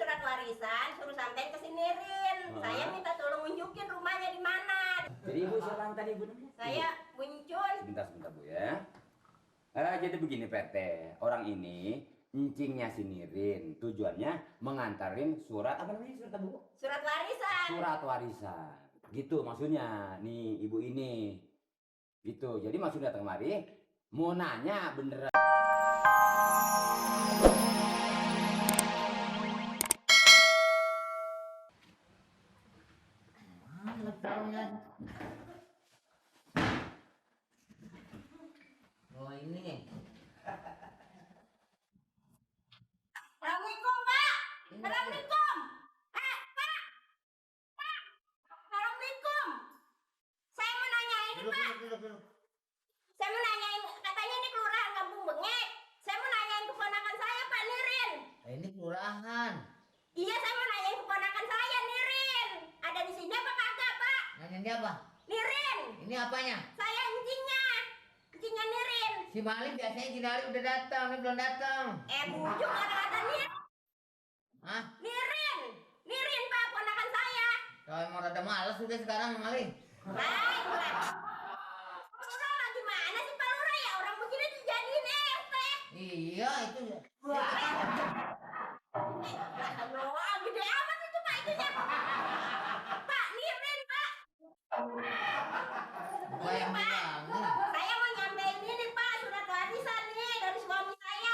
surat warisan, suruh sampein ke sini Rin. Saya minta tolong unjukin rumahnya di mana. Jadi ibu siapa tadi ibu? Saya Buncun. Sebentar bu ya. Jadi begini PT, orang ini encingnya si Nirin, tujuannya mengantarin surat apa namanya surat bu? Surat warisan. Surat warisan, gitu maksudnya nih ibu ini, gitu. Jadi maksudnya datang kemari mau nanya beneran. Oh ini. Assalamualaikum Pak. Assalamualaikum. Pak. Assalamualaikum. Saya mau nanya ini Pak. Saya mau nanyain, katanya ini kelurahan Kampung Bengek. Saya mau nanyain keponakan saya Pak Nirin. Ini kelurahan. Iya, saya mau nanyain keponakan saya Nirin. Ada di sini apa kagak Pak? Nanya dia apa? Nirin. Ini apanya? Saya encingnya. Encingnya Nirin. Si Malik biasanya Jinari udah datang, ini belum datang. Bujuk kata-kata Nirin. Hah? Nirin. Nirin Pak, ponakan saya. Kalau emang rada males udah sekarang Malik. Baik, Pak. Lurah lagi mana sih Pak Lurah ya? Orang begini dijadiin RT. Iya itu. Wah, gede amat itu Pak itunya. Pak, Nirin Pak. Kayak Pak, banget. saya mau nyampein ini Pak, surat warisan nih dari suami saya.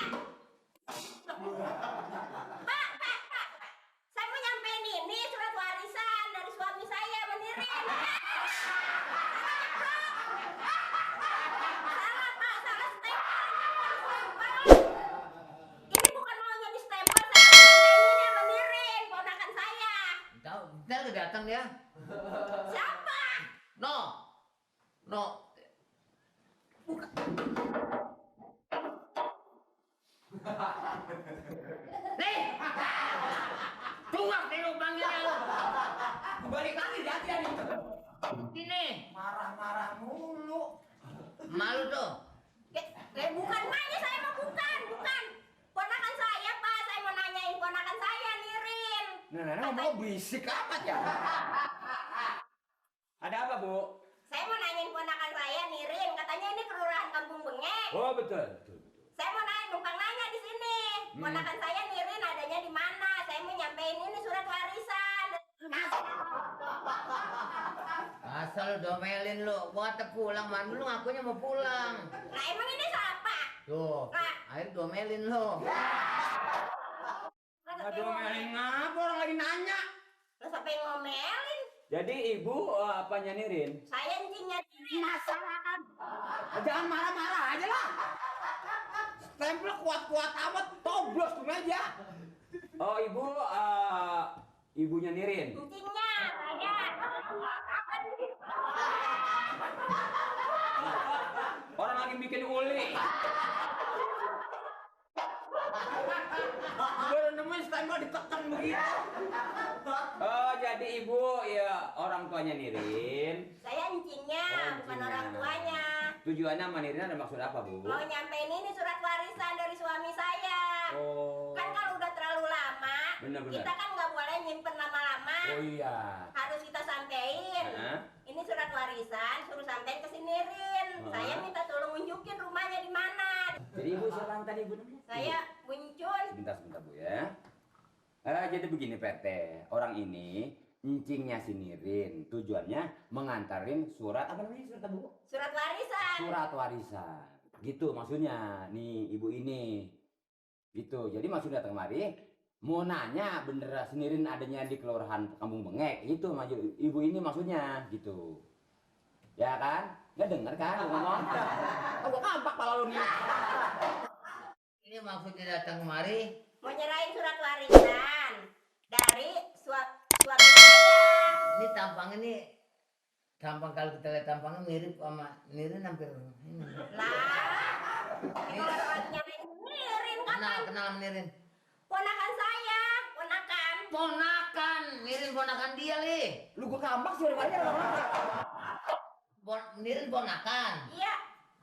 Pak. Saya mau nyampein ini surat warisan dari suami saya, Nirin. Salah Pak, salah stempel. Ini bukan maunya di stempel, saya mau nyampein ini sama Nirin, ponakan saya. Tahu, ntar udah datang dia. Siapa? No. Nih, tuang nih lu panggilnya lu. Balik lagi jadian itu. Sini. Marah-marah mulu. Malu tuh. Bukan maknya saya mau bukan. Ponakan saya Pak, saya mau nanyain ponakan saya, Nirin. Nah, ngomong berisik amat ya. Ada apa bu? Saya mau nanyain ponakan saya, Nirin. Katanya ini kelurahan Kampung Bengek. Oh betul. Saya mau numpang nanya di sini. Ponakan saya Nirin adanya di mana? Saya mau nyampein ini surat warisan. Asal lu domelin lu. Gua kata pulang, man lu ngakunya mau pulang. Nah emang ini siapa? Tuh, air domelin lu. Domelin ngapa orang lagi nanya? Terus sampai ngomelin. Jadi ibu apanya Nirin? Saya encingnya masyarakat. Jangan marah-marah aja lah. Stempel kuat-kuat amat, toblos tuh meja. Oh ibu, ibunya Nirin. Encingnya saya. Orang lagi bikin uli. Baru nemuin stempel ditekan begitu. Oh jadi ibu ya orang tuanya Nirin. Saya encingnya, bukan encingnya. orang tuanya. Tujuannya sama Nirin ada maksud apa bu? Mau nyampein ini surat warisan dari suami saya. Oh. Kan kalau udah terlalu lama, Benar-benar. kita kan nggak boleh nyimpen lama-lama. Oh iya. Harus kita sampein. Ini surat warisan, suruh sampein ke sini Rin. Saya minta tolong unjukin rumahnya di mana. Jadi ibu siapa tadi ibu? Saya Buncun. Sebentar bu ya. Jadi begini PT, orang ini encingnya si Nirin, tujuannya mengantarin surat apa namanya surat bu? Surat warisan. Surat warisan, gitu maksudnya nih ibu ini, gitu. Jadi maksudnya datang kemari mau nanya bener si Nirin adanya di kelurahan Kampung Bengek, itu ibu ini maksudnya, gitu. Ya kan? Nggak denger kan ngomong? Oh, gua kampak pala lu nih. Ini maksudnya datang kemari. Mau nyerahin surat warisan dari suami saya. Ini tampang ini tampang kalau kita lihat tampangnya mirip sama Nirin hampir ini. Lah, kalau orang nyampein Nirin kapan? Kenal sama Nirin. Ponakan saya, ponakan. Ponakan, Nirin ponakan dia li. Lu gua kampak sih orang. Nirin ponakan. Iya.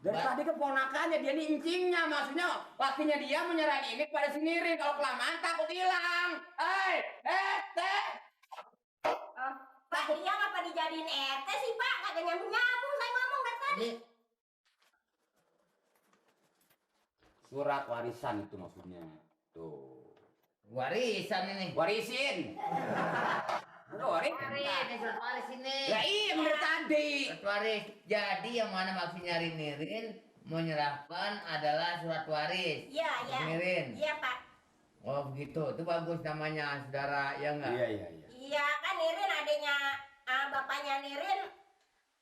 Dari tadi keponakannya dia nih incingnya, maksudnya lakinya dia menyerang ini kepada si Nirin, kalau kelamaan takut hilang. Teh. Pak, dia ngapa dijadiin RT sih, Pak? Kagak nyambung-nyambung saya ngomong dari tadi. Surat warisan itu maksudnya. Tuh. Warisan ini. Warisin. Waris. Ini surat waris ini. Ya iya bener tadi. Surat waris. Jadi yang mana maksudnya Nirin menyerahkan adalah surat waris. Iya, iya. Nirin. Iya, Pak. Oh begitu. Itu bagus namanya saudara ya enggak? Iya. Iya, kan Nirin adiknya, bapaknya Nirin,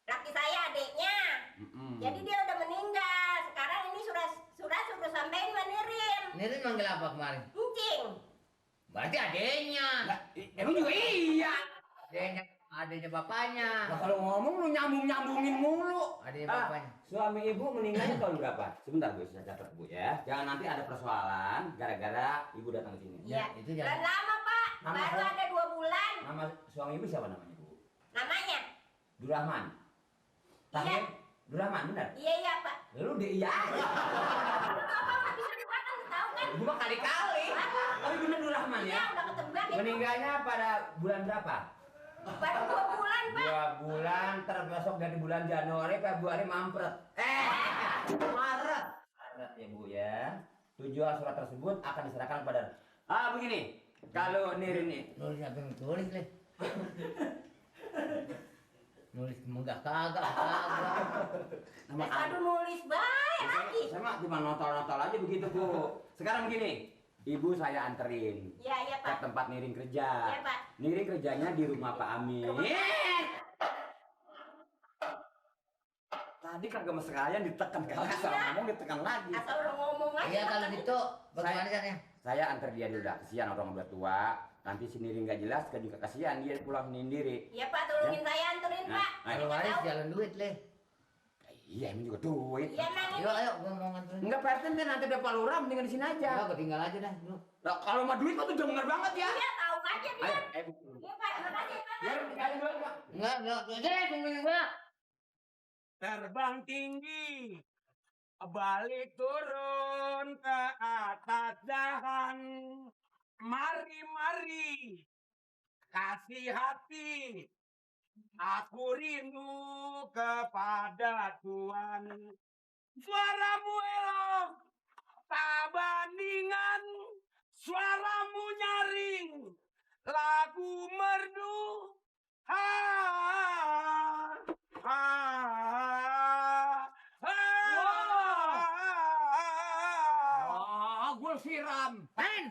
laki saya adiknya. Jadi dia udah meninggal. Sekarang ini surat suruh sampein sama Nirin. Nirin manggil apa kemarin? Encing. Berarti adenya. Emang juga iya. Adenya bapaknya. Nah, kalau ngomong lu nyambungin mulu. Adenya bapaknya. Suami ibu meninggalnya tahun berapa? Sebentar Bu, saya catat Bu ya. Jangan nanti ada persoalan gara-gara ibu datang ke sini. Iya. itu Udah jangan. lama, Pak. Nama Baru saya- ada 2 bulan. Nama suami ibu siapa namanya Bu? Namanya? Durrahman. Tahir? Durrahman benar? Iya, Pak. Lalu dia iya aja. Bapak udah bisa kan tahu kan? Ibu mah kali-kali. Tapi benar Durrahman Iya, ya. udah ketebak itu. Meninggalnya pada bulan berapa? Baru 2 bulan, Pak. 2 bulan terbesok dari bulan Januari, Februari, Maret. Maret ya Bu ya. Tujuan surat tersebut akan diserahkan kepada begini. Kalau Nirin nih Nulis apa yang tulis nih? Nulis enggak kagak. sama Aduh, nulis baik lagi. sama cuma notol-notol aja begitu Bu. Sekarang begini, ibu saya anterin Iya, ke Pak. tempat Nirin kerja. Iya, Pak. Nirin kerjanya di rumah Pak Amin. Tadi kagak sekalian ditekan kan asal ngomong ditekan lagi. Asal udah ngomong aja. Iya kalau gitu bagaimana caranya? Saya antar dia dulu dah, kesian orang udah tua. Nanti si Nirin gak jelas, kan juga kasihan dia pulang sendiri. Iya, Pak, tolongin saya anterin, Nah, Pak. Kalau Nggak waris tahu. jalan duit leh. Iya, ini juga duit. Iya, Nang. Ayo ayo gua mau nganterin. Enggak Pak RT kan nanti ada Pak Lurah, mendingan di sini aja. Enggak, gua tinggal aja dah dulu. Nah, kalau mah duit mah tuh denger banget ya. Iya, tahu aja dia. Ayo, Iya, Pak. Makasih, Pak. biar dikali dulu, Pak. Enggak, tungguin gua. Terbang tinggi, balik turun ke atas dahan. Mari, kasih hati. Aku rindu kepada Tuhan. Suaramu elok, tak bandingan. Suaramu nyaring, lagu merdu. Gua siram. Pen.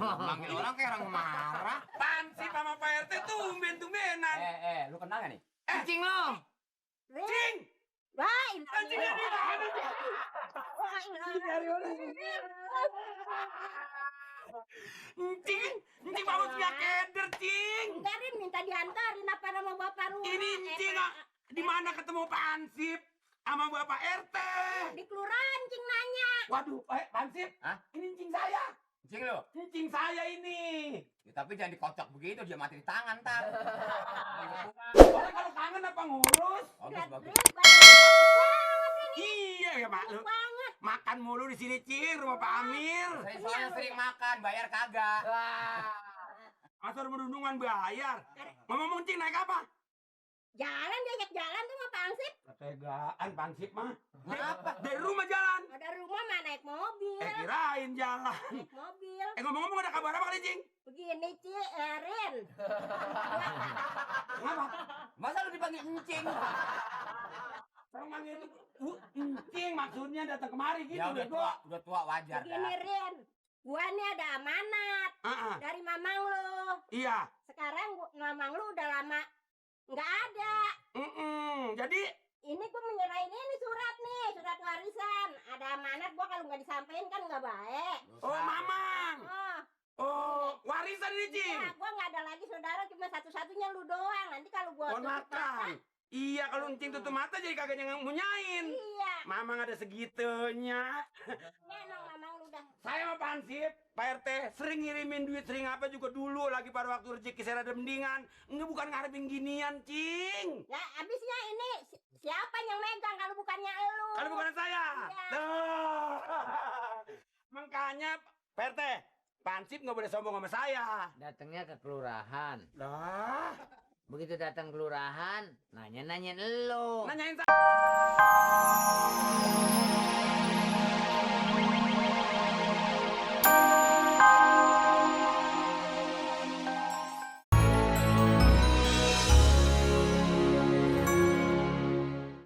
Manggil orang kayak orang marah. Pansip sama Pak RT tumben-tumbenan. Lu kenal gak nih? Cing lo. Cing! Wah, ini. Anjing ini mana sih? Cing! Cing bawa punya keder, Cing! Ntarin minta diantarin apa nama bapak rumah. Ini Cing di mana ketemu Pak Ansip sama Bapak RT? Di kelurahan, Cing nanya. Waduh, Ansip, Hah? ini Cing saya. Cing lu. Ini Cing saya ini. Ya, tapi jangan dikocok begitu, dia mati di tangan ntar. Boleh kalau kangen apa ngurus? Bagus, bagus. Lihat, banget ini. Iya ya Pak, lu Banget. makan mulu di sini Cing, rumah Pak Amir. Saya soalnya sering makan, bayar kagak. Asal merundungan bayar. Ngomong Cing naik apa? Jalan, diajak jalan tuh sama Pak Ansip. Ketegaan Pansip mah. Kenapa? Dari rumah jalan. Ada rumah mah naik mobil. Kirain jalan. Naik mobil. Ngomong-ngomong ada kabar apa kali Cing? Begini, Rin. Kenapa? Masa lu dipanggil encing? Saya manggil itu Cing maksudnya datang kemari gitu. Ya bego. udah tua wajar Begini, dah. Rin. Gua nih ada amanat dari mamang lu. Iya. Sekarang mamang lu udah lama nggak ada. Jadi Ini gua menyerahin ini surat nih, surat warisan. Ada amanat gua kalau nggak disampaikan kan nggak baik. oh mamang. Oh, Oh warisan ini Cing. ya, gua nggak ada lagi saudara, cuma satu-satunya lu doang. Nanti kalau gua tutup mata, Ponakan. Iya kalau Cing tutup mata jadi kagak yang munyain. iya. Mamang ada segitunya. Memang mamang lu udah. Saya sama Pansip, Pak RT sering ngirimin duit sering apa juga dulu lagi pada waktu rezeki saya ada mendingan. Enggak bukan ngarepin ginian, Cing. Ya, abisnya ini Siapa yang megang kalau bukannya elu? Kalau bukan saya. Iya. Tuh. Makanya Pak RT, Pansip nggak boleh sombong sama saya. Datangnya ke kelurahan. Lah, Begitu datang kelurahan, nanya-nanyain elo. nanyain saya.